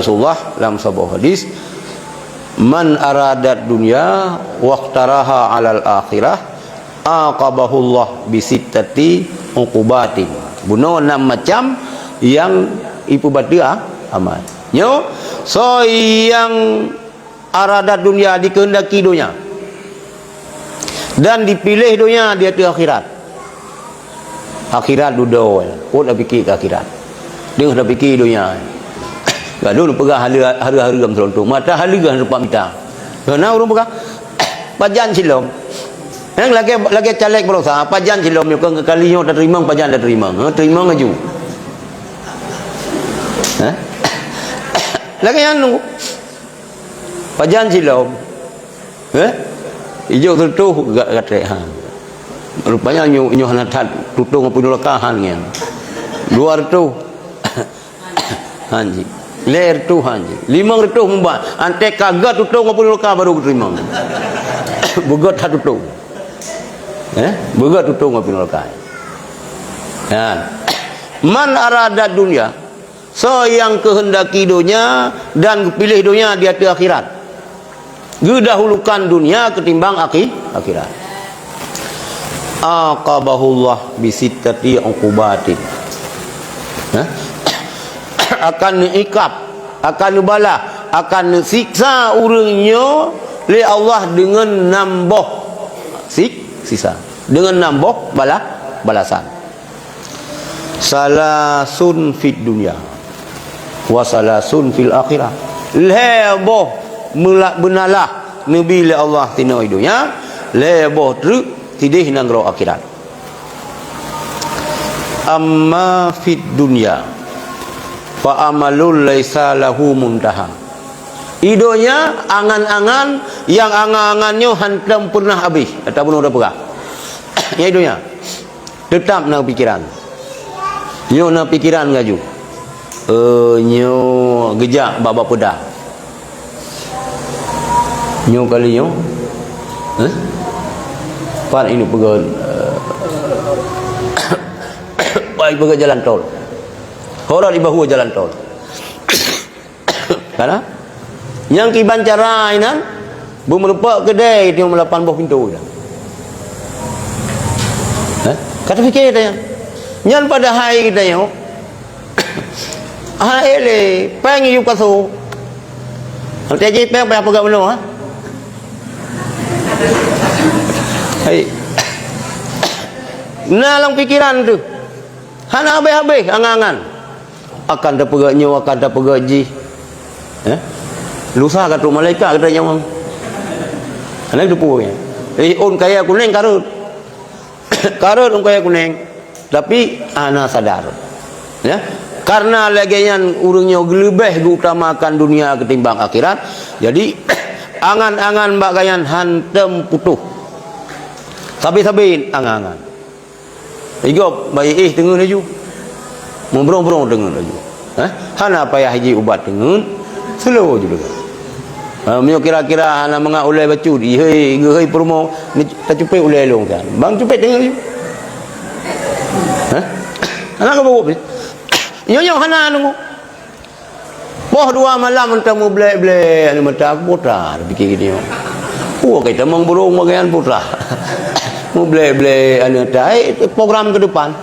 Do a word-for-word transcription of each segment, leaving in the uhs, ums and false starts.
Rasulullah lam saboh hadis, "Man aradad dunya waqtaraha alal akhirah, aqabahullah bisittati uqubatin." Bunoe nam macam nyang ipeubateue amal. Nyoe, soe nyang aradat dunya, dikehendaki donya, dan dipiléh donya di ateueh akhirat. Akhirat dudoe, peuet na pike keu akhirat. Deuh na pike donya. Gadoh peugah hareuem-hareuem seuleuntong. Mata hareuem teumpat mita. Kana ureuëng peugah, "Pajan silom." Nyang lagée, lagée caleg baroesa, "Pajan silom, nyoe kali nyoe tateurimong, pajan tateurimong." Ha, teurimong laju. Ha? Lagée nyan nunggu. Pajan silom. Eh? Ijok seureutôh ga-, gaté, ha. Rupanya nyoe, nyoe hana that tutong apui nuraka han nyan. Dua reutôh. Han jih. Lhée reutôh han jih. Limong reutôh meubat. Anté ka gét tutong apui nuraka baru geuteurimong. Beugét that tutong. Eh? Beugét tutong apui nuraka. Kan? Man aradad dunya, soe nyang keuhendaki donya dan geupiléh donya di ateueh akhirat, geudahulukan donya ketimbang akhi-, akhirat, aqabahullah bisittati uqubatin. Hah? Akan neuikab, akan neubalah, akan neusiksa ureuëng nyoe lé Allah deungon nam boh sik-, siksa, deungon nam boh bala-, balasan. Salasun fid dunya wa salasun fil akhirah. Lhée boh meula-, beunalah neubi lé Allah sinoe i donya, lhée boh treuk sideh nanggroe akhirat. Amma fid dunya fa amalul laisa lahu muntaha. I donya angan-angan nyang angan-angan nyoe hántom peureunah habéh, atawa bunoe tapeugah. Nyang i donya. Teutap na pikeran. Nyoe na pikeran laju. Eh, nyoe geujak bak bapeuda. Nyoe kali nyoe. Eh? Pat ini peugah, eh, pai peugah jalan tol. Horat di bahua jalan tol. Kana? Nyang kiban cara inan, beumeurumpok keudè itu meulapan boh pintoe dah. Eh? Ka tapiké tanyoe. Nyan padahai tanyoe, hai lé, péng yub kaso. Nanti aja péng payah peugah bunoe, ha? Hai. Na lam pikiran tu. Hana habéh-habéh angan-angan. Akan tapeugah nyoe, akan tapeugah jih. Eh? Lusa ka trok malaikat kata nyawang. Hana teupeu nyan. Eh, ôn kaya kuneng karot. Karot ôn kaya kuneng. Tapi hana sadar. Ya. Karena lagée nyan ureuëng nyoe geuleubeh geuutamakan dunia ketimbang akhirat. Jadi angan-angan bak gobnyan hántom putôh. Sabe-sabe angan-angan. Igop bayi eh teungeut laju. Meubrong-brong teungeut laju. Eh? Hana payah ji ubat teungeut, slow ju deungon. Ha, meunyoe kira-kira hana mangat ulée bacut, ihei, geuhei peurumoh, ni tacupet ulée lôn kan. Bang cupet teungeut laju. Hah? Hana ka bawok. Nyoe-nyoe hana nunggu. Poh dua malam entah mublek-blek aneuk mata aku putra, pike gini. Wah, kai tamong burung bagian putra. Mublek-blek aneuk mata. Eh, program ke depan.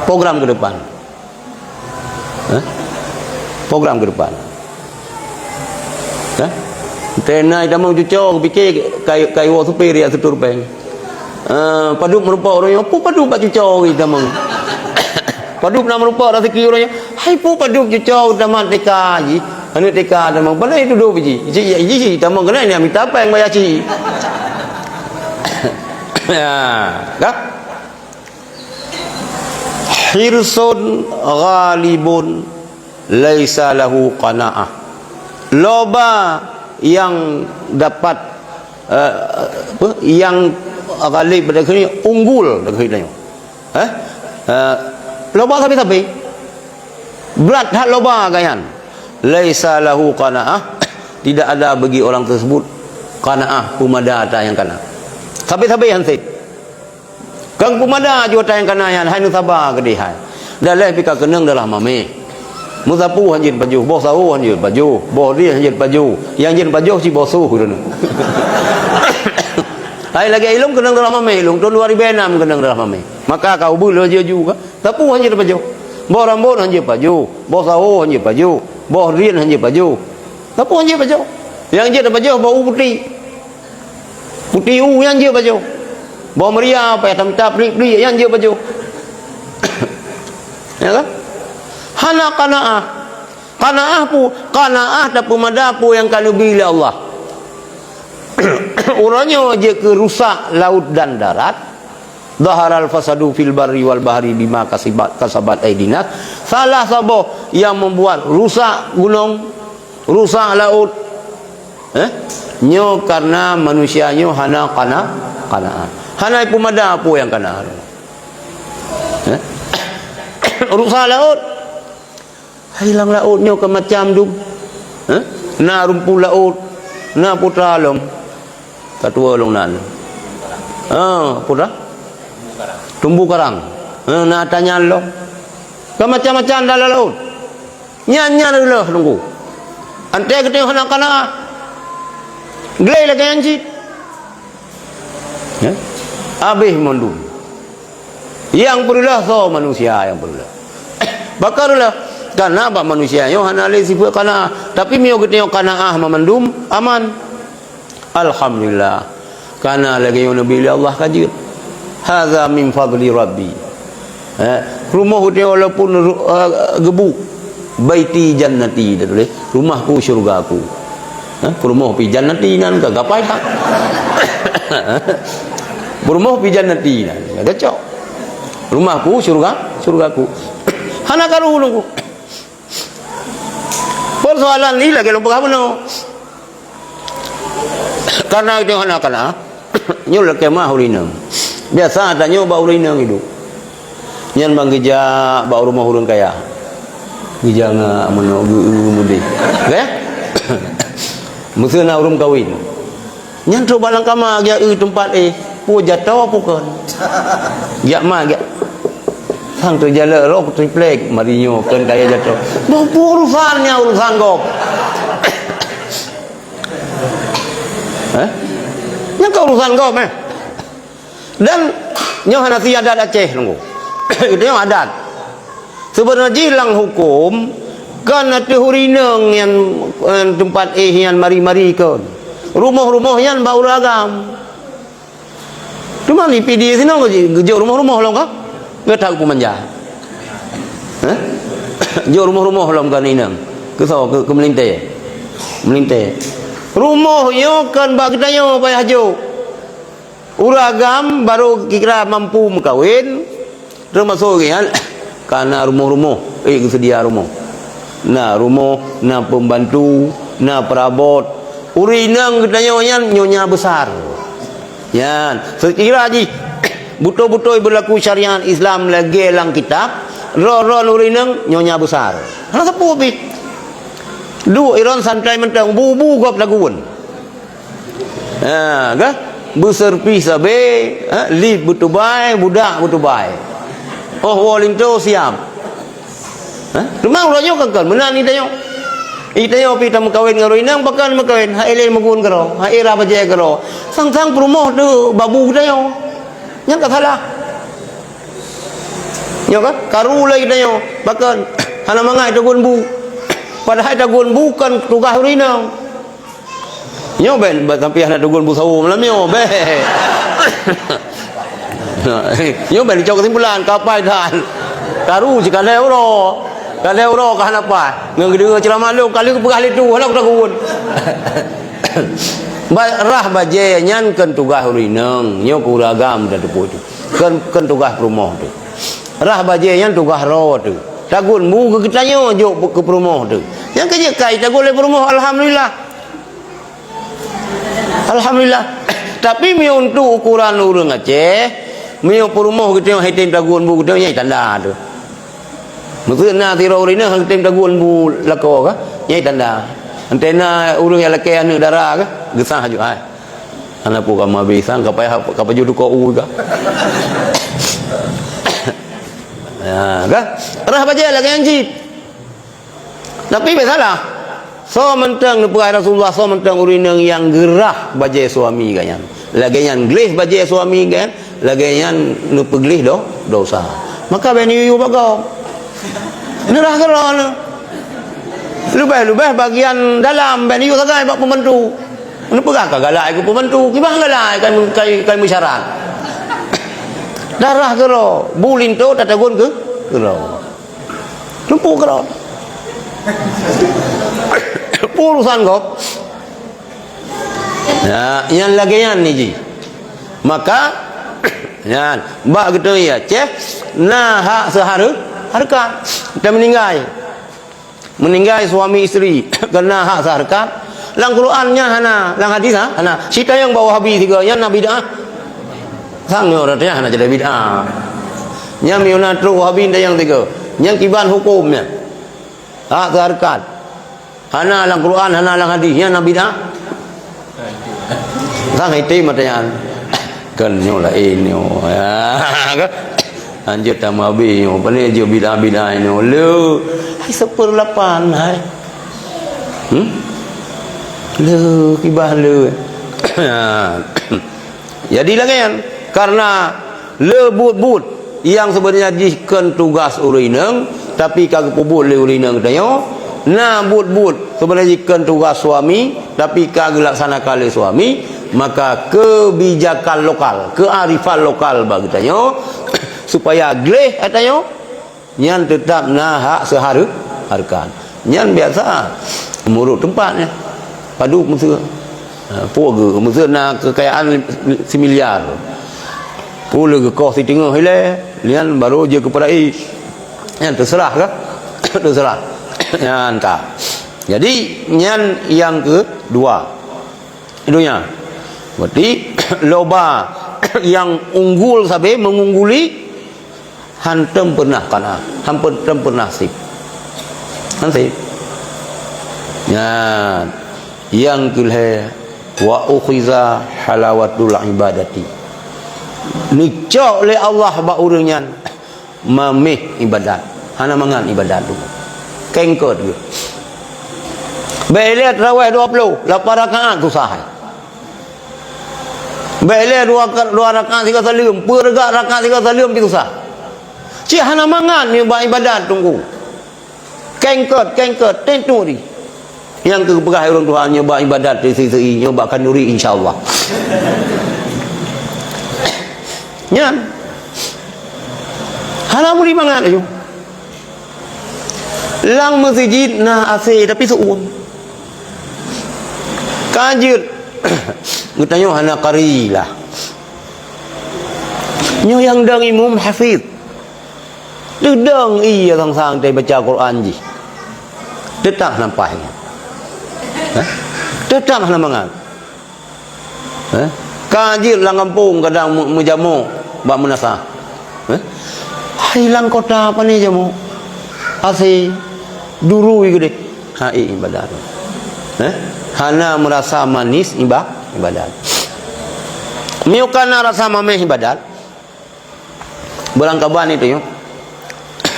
Program ke depan. Hah? Program ke depan. Hah? Tena tamong cuco, pike kai, kai wo supir ya setur peng. Ah, padub meurumpok ureuëng nyoe, "Peue padub bak cuco geutamong?" Padub na meurumpok raseuki ureuëng nyoe, "Hai peue padub cuco geutamong T K jih?" Aneuk T K tamong, padahai itu dua biji. Ji, ji, ji, tamong keunan nyang mita péng baya ci. Ya, dah? Hirsun ghalibun laisa lahu qanaah. Loba nyang dapat, eh, apa, nyang ghalib pada kini unggul pada kini. Eh? Eh, loba sabe-sabe. Brat that loba gobnyan. Laisa lahu qanaah. Tidak ada bagi orang tersebut qanaah, peumada ata nyang kana. Sabe-sabe hansét. Kang peumada ju ata nyang kana nyan, hai neusaba keudeh hai. Daleh pih ka keunong dalam mamé. Meusapeue han jeuet pajoh, boh sawo han jeuet pajoh, boh rieh han jeuet pajoh. Nyang jeuet pajoh cit boh soh droeneuh. Hai lagèe ilôn keunong darah mamèh, ilôn thôn dua ribu enam keunong darah mamèh. Maka ka ubeut lôn jeuet ju ka. Sapeue han jeuet pajoh. Boh rambôt han jeuet pajoh, boh sawo han jeuet pajoh, boh rieh han jeuet pajoh. Sapeue han jeuet pajoh. Nyang jeuet pajoh boh u putéh. Putéh u nyan jeuet pajoh. Boh meuria, payah tamita prik-prik, nyan jeuet pajoh. Ya kan? Hana qanaah. Qanaah peue? Qanaah tapeumada peue nyang ka neubi lé Allah. Uroe nyoe jeuet keu rusak laôt dan darat. Dhaharal fasadu fil barri wal bahri bima kasibat, kasabat aidin nas. Salah saboh nyang membuat rusak gunong, rusak laôt. Eh? Nyoe karena manusia nyoe hana qana-, qanaah. Hana ipeumada peue nyang qanaah. Eh? Rusak laôt. Hai lam laôt nyoe ka macam dum. Eh? Na rumpun laôt, na putra lom. Ka tuwo lom nan. Ah, putra? Tumbu karang. Eh, na ata nyan lom. Ka macam-macam dalam laôt. Nyan-nyan reuloh teungku. Antée geutanyoe hana qanaah. Gleh lagée nyan cit. Ya? Habéh mandum. Nyang peureuloh soe manusia nyang peureuloh. Pakon reuloh? Karena bak manusia nyoe hana lé sifeuet qanaah. Tapi meunyoe geutanyoe qanaah mamandum, aman. Alhamdulillah. Kana lagée nyoe neubi lé Allah ka jeuet. Hadza min fadli Rabbi. Eh, rumoh geutanyoe walaupun ru-, eh, geubu, baiti jannati, tatuléh, rumahku syurgaku. Eh, peurumoh pih jannati nan ka gapai tak? Peurumoh pih jannati nan ka cocok. Rumahku syurga, syurgaku. Hana karu nunggu. Persoalan ni lagée lôn peugah bunoe. Karena geutanyoe hana kana, nyoe lakée meuah ureueng inong. Biasa tanyoe bak ureueng inong iduek. Nyan ban geujak bak rumoh ureueng kaya. Geujak ngon meunoe geu-, geu-, mudeh. Oke? Meuseu na ureueng kawin. Nyan trok bak lam kama geujak eu teumpat éh. Peue jatoh peue kon. Geujak ma geujak. Sang teujalak roh triplek, mari nyoe kon kaya jatoh. Boh peue urusan nyan urusan gob. Eh? Nyan ka urusan gob, eh? Dan nyoe hana si adat Aceh nunggu. Itu nyoe adat. Sebenarnya jih lam hukum, kon ateueh ureueng inong nyan, eh, teumpat éh nyan mari-mari kon. Rumoh-rumoh nyan bak ureueng agam. Teuma di P D A sinoe geujok rumoh-rumoh lom ka? Nggak tahu pun manja. Hah? Jok rumoh-rumoh lom ka inong. Keu soe? Keu, keu meulintèe. Meulintèe. Rumoh nyoe kon bak geutanyoe payah jok. Ureueng agam baru kira mampu meukawen, termasuk nyan, ka na rumoh-rumoh, eh, geuseudia rumoh. Na rumoh, na pembantu, na perabot. Ureueng inong geutanyoe nyan nyonya besar. Nyan, seukira jih beutôi-beutôi beulaku syariat Islam lagée lam kitab, droe-droe ureueng inong nyonya besar. Hana sapeue pih. Duek iron santai mantong, bu-bu gob lagun. Ha, ka? Beuseurpih sabe, ha, lip beutubai, budak beutubai. Oh, woe linto siap. Ha? Teuma uroe nyoe kan, kan meunan itanyoe. Itanyoe pih tameukawen ngon ureueng inong, pakon meukawen, hai lé meugun keudroe, hai rah bajée keudroe. Sang-sang peurumoh teuh babu geutanyoe. Nyan ka salah. Nyoe kan? Karu lé itanyoe, pakon hana mangat tagun bu. Padahai tagun bu kon tugaih ureueng inong. Nyoe ben, ba-, tapi hana tugun bu sawo malam nyoe, beh. Nyoe ben dicok kesimpulan, kapai that. Karu cit ka lhée uroe. Ka lhée uroe ka hana paih. Ngon geudeungoe ceramah lôn, ka lheueh geupeugah lé tu, hana kutagun. Ba-, rah bajée nyan kon tugaih ureueng inong, nyoe keu ureueng agam dan teupeu tu. Kon, kon tugaih peurumoh tu. Rah bajée nyan tugaih droe tu. Tagun bu keu geutanyoe jok keu peurumoh tu. Nyang keu jeuet kai tagun lé peurumoh, alhamdulillah. Alhamdulillah. Tapi meunyoe untuk ukuran ureueng Aceh, meunyoe peurumoh geutanyoe hai tem tagun bu geutanyoe nyang tanda tu. Meuseu na sidroe ureueng inong hai tem tagun bu lakoe ka, nyang tanda. Antena ureueng nyang lakée aneuëk dara ka, geusah aju ai. Hana peue ka meuhabéh sang ka payah ka pajoh tukoe u ka. Ya, ka? Rah bajée lagée nyan cit. Tapi biasalah. Soe mantong neupeugah Rasulullah, soe mantong ureuëng inong nyang geurhah bajée suami geuh nyan. Lagée nyan gleh bajée suami geuh nyan, lagée nyan neupeugleh do-, dosa. Maka bék neuyue bak gob. Neurhah keudroe neuh. Leubeh-leubeh bagian dalam bék neuyue sagai bak pembantu. Neupeugah ka galak keu pembantu, kiban galak kai, kai, kai meusyarat. Darah keudroe, bu linto tatagun keu keudroe. Lumpu keudroe. Peue urusan gob. Nah, nyang lagée nyan ni jih. Maka, nyan, bak geutanyoe Aceh, na hak seuhareu-, hareukat. Teumeuninggai. Meuninggai suami isteri, keu na hak seuhareukat. Lam Quran nyan hana, lam hadis ha, hana. Sitayong bak Wahabi sigoe, nyan na bid'ah. Sang nyoe rata hana jadi bid'ah. Nyan meunyoe na trok Wahabi tayong sigoe. Nyan kiban huköm nyan. Hak seuhareukat. Hana lam Quran, hana lam hadis, nyan na bid'ah. Sang item mata nyan. Kan nyoe laén nyoe. Ya, kan? Hanjeuet tameuhabéh nyoe. Pane jeuet bid'ah-bid'ah nyoe. Le, hai seperlapan, hai. Hmm? Le, kibah le. Ya. Jadi lagée nyan, karena le buet-buet nyang sebenarnya jih kon tugas ureuëng inong, tapi ka geupeubuet lé ureuëng inong geutanyoe, na buet-buet sebenarnya jih kon tugas suami, tapi ka geulaksanakan lé suami, maka kebijakan lokal, kearifan lokal bak geutanyoe, supaya gleh geutanyoe, nyan teutap na hak seuhareu-, hareukat. Nyan biasa meurot teumpat nyan. Padub meuseu. Ha, peue geu-, meuseu na keukayaan similiar. Peue le geukoh siteungoh ilée, nyan barô jeuet keu peura'i. Nyan teuseurah kah? Teuseurah. Nyan ka. Jadi, nyan nyang keudua. Donya. Berarti, loba nyang unggul sabe mengungguli, hantom pernah kana, hantom pernah sip. Han sip. Nyan, nyang keulhée, wa ukhiza halawatul ibadati. Neucok lé Allah bak ureuëng nyan maméh ibadat. Hana mangat ibadat tu. Kengkot geuh. Bék ilée tarawih dua ploh, lapan rakaat susah. Bék ilée dua, dua rakaat sigoe saleuem, peureugat rakaat sigoe saleuem pih susah. Cit hana mangat nyoe bak ibadat teungku. Kengkot, kengkot, tentu di. Nyang keupeugah ureuëng tuha nyoe bak ibadat di sisi nyoe bak khanuri insya Allah. Nyan. Hana meuri mangat laju. Lam meuseujid na AC tapi seuuem. Ka jeuet. Geutanyoe hana kari lah. Nyoe nyang dong imum hafiz. Teudong ie sang-sang teubaca Quran jih. Teutap hana paih. Hah? Teutap hana mangat. Eh? Ka jeuet lam gampông kadang meu-, meujamok bak meunasah. Eh? Hai lam kota pane jamok. Asi durui geudeh. Hai ibadat. Eh? Hana meurasa manis iba-, ibadat. Meunyoe ka na rasa maméh ibadat, Beurangkaban itu nyoe.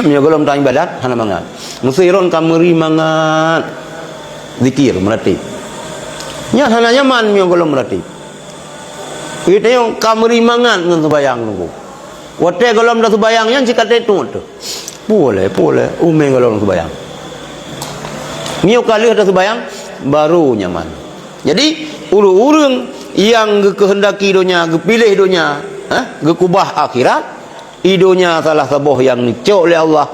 Meunyoe gohlom tam ibadat, hana mangat. Meuseu droen ka meuri mangat zikir, meuratéb. Nyan hana nyaman meunyoe gohlom meuratéb. Geutanyoe ka meuri mangat ngon seubayang nunggu. Watée gohlom taseubayang nyan cit ka teutuet teuh. Puléh, puléh, umé gohlom seubayang. Meunyoe ka lheueh taseubayang, baru nyaman. Jadi, ureuëng-ureuëng nyang geukeuheundaki donya, geupiléh donya, eh, geukubah akhirat, i donya salah saboh nyang neucok lé Allah,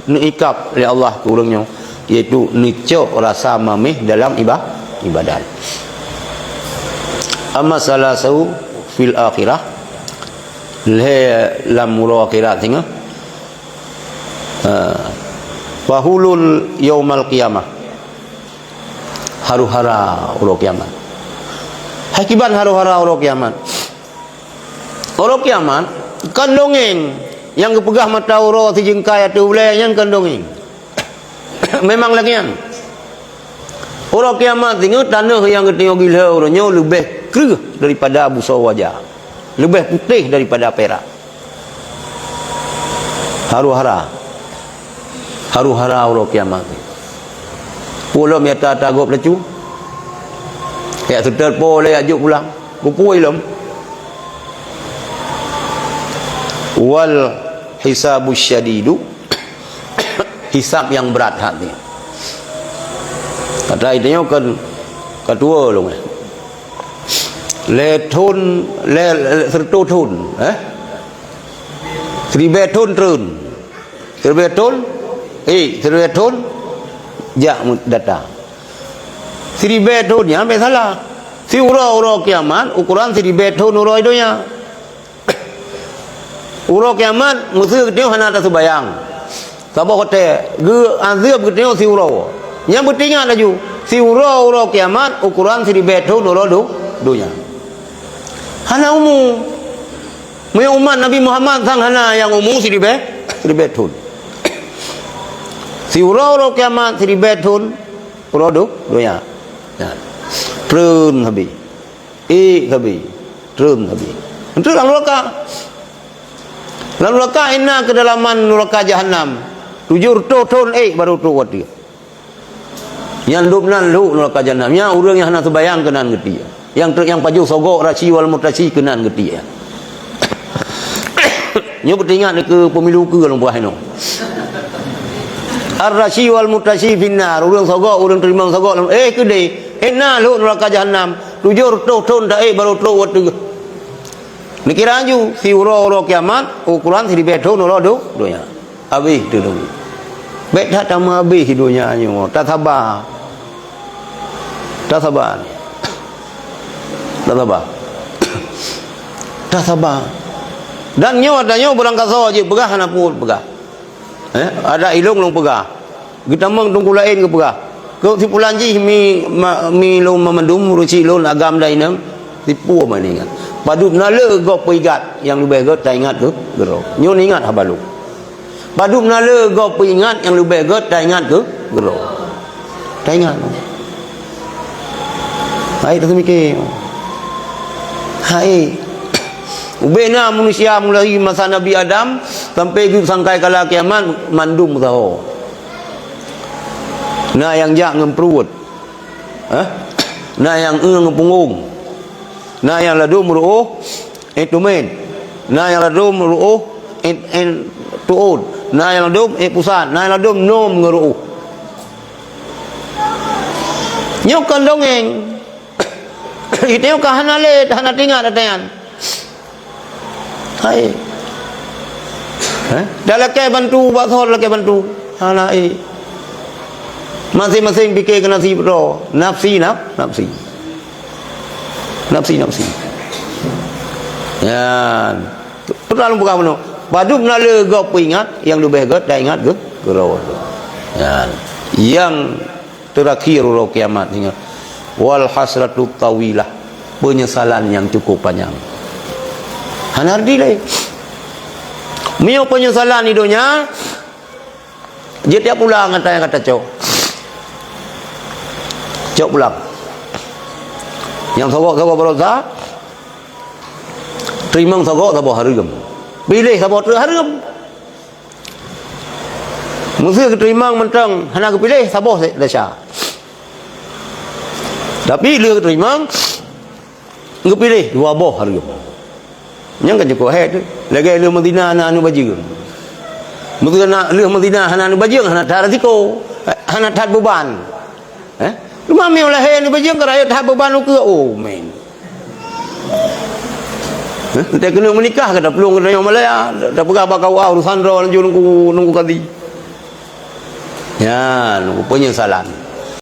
neuikab lé Allah keu ureuëng nyoe, yaitu neucok rasa maméh dalam iba-, ibadat. Amma salasu fil akhirah, lhée lam uroe akhirat singoh, ha, fahulul yaumal qiyamah. Haru-hara uroe kiamat. Hai kiban haru-hara uroe kiamat. Uroe kiamat, kon dongeng nyang geupeugah mata uroe sijeungkai ateueh ulée nyan kon dongeng. Memang lagée nyan. Uroe kiamat singoh tanoh nyang geutanyoe gilhée uroe nyoe leubeh kreueh daripada busoe waja, leubeh putéh daripada pirak. Haru-hara. Haru-hara uroe kiamat. Ulôn ya ta-, tagôp laju. Ya seutôt po lé ya jok pulang. Kupuih lom. Wal hisabu syadidu. Hisab nyang brat hati. Kata itu nyoe kan ketua lôn. Lé thon, lé, lé seureutôh thon, eh? Siribèe thon treun. Siribèe thon, eh, siribèe thon jak mu-, datang. Siribèe thon nyan bèk salah. Siuroe uroe kiamat ukuran siribèe thon uroe donya. Uroe kiamat meusé geutanyoe hana taseubayang. Saboh watèe geuazeueb geutanyoe siuroe. Nyan beuteuingat laju, siuroe uroe kiamat ukuran siribèe thon uroe do-, donya. Hana umu. Meunyoe umat Nabi Muhammad sang hana nyang umu siribèe, siribèe thon. Siuroe uroe kiamat siribèe thon uroe do-, donya. Nyan. Treun habéh. Ék sabe, treun sabe. Enteuk lam nuraka. Lam nuraka na keudalaman nuraka jahanam tujoh reutôh thon ék barô trok u ateueh. Nyan dum nan lhok nuraka jahanam. Nyan ureueng nyang hana seubayang keunan geutiek. Nyang treuk nyang pajoh sogok rasyi wal murtasyi keunan geutiek. Nyoe beuteuingat keu pemilu keu lôn peugah inoe. Ar-rasyi wal murtasyi finnar, ureueng sogok, ureueng teurimong sogok, eh keudeh, eh na lhok nuraka jahanam. Tujoh reutôh thon taék barô trok u ateueh. Neukira laju, siuroe uroe kiamat, ukuran siribèe thon uroe do-, donya. Habéh tu dong. Bèk that tameuhabéh donya nyoe, tasaba. Tasaba. Tasaba. Tasaba. Dan nyoe ata nyoe beurangkasoe jeuet peugah hana peuet peugah. Eh, adak ilong lôn peugah. Geutamong teungku laén geupeugah. Keu si pulan jih mi, ma, mi lôn mamandum, ruci lôn agam dan inong, sipue meuingat. Padub na le gob peuingat nyang leubeh gèt taingat keu geuroe. Nyoe ingat haba lôn. Padub na le gob peuingat nyang leubeh gèt taingat keu geuroe. Taingat. Hai, taseumiké. Hai. Ubé na manusia mulai masa Nabi Adam sampai geup sangkai kala kiamat mandum saho. Na nyang jak ngon pruet. Hah? Na nyang eu ngon punggong. Na nyang ladôm reuôh, eh, tumet. Na nyang ladôm reuôh, eh, eh, tuôt. Na nyang ladôm, eh, pusat. Na nyang ladôm nôm ngon reuôh. Nyoe kon dongeng. Itu nyoe ka hana lé, hana teuingat ata nyan. Hai. Hah? Dak lakèe bantu, bak thon lakèe bantu. Hana, eh. Maséng-maséng pike keu nasib droe. Nafsi, naf-, nafsi. Nafsi, nafsi. Nyan. Terlalu peugah bunoe. Padub na le gob peuingat, nyang leubeh gèt taingat geu-, geuroe. Nyan. Nyang terakhir uroe kiamat nyan. Wal hasratu tawilah. Penyesalan yang cukup panjang. Hana arti lé. Meunyoe penyesalan di donya, jeuet jak pulang ata nyang ka tacok. Cok pulang. Nyang sogok-sogok baroesa, teurimong sogok saboh hareuem. Piléh saboh treuk hareuem. Meusé geuteurimong mantong hana geupiléh saboh desya. Tapi lheueh geuteurimong, geupiléh dua boh hareuem. Nyan kan cukup hék tu. Lagèe lheueh meuzina hana aneuk bajeueng. Meusé na lheueh meuzina hana aneuk bajeueng, hana that resiko, hana that beuban. Eh? Teuma meunyoe lahé aneuk bajeueng ka rayeuk that beuban ukeue, oh, men. Eh? Entah keuneuk meunikah ka taplueng keu tanyoe Malaya, tapeugah bak K U A urusan droe laju nunggu, nunggu kadi. Nyan, nunggu penyesalan.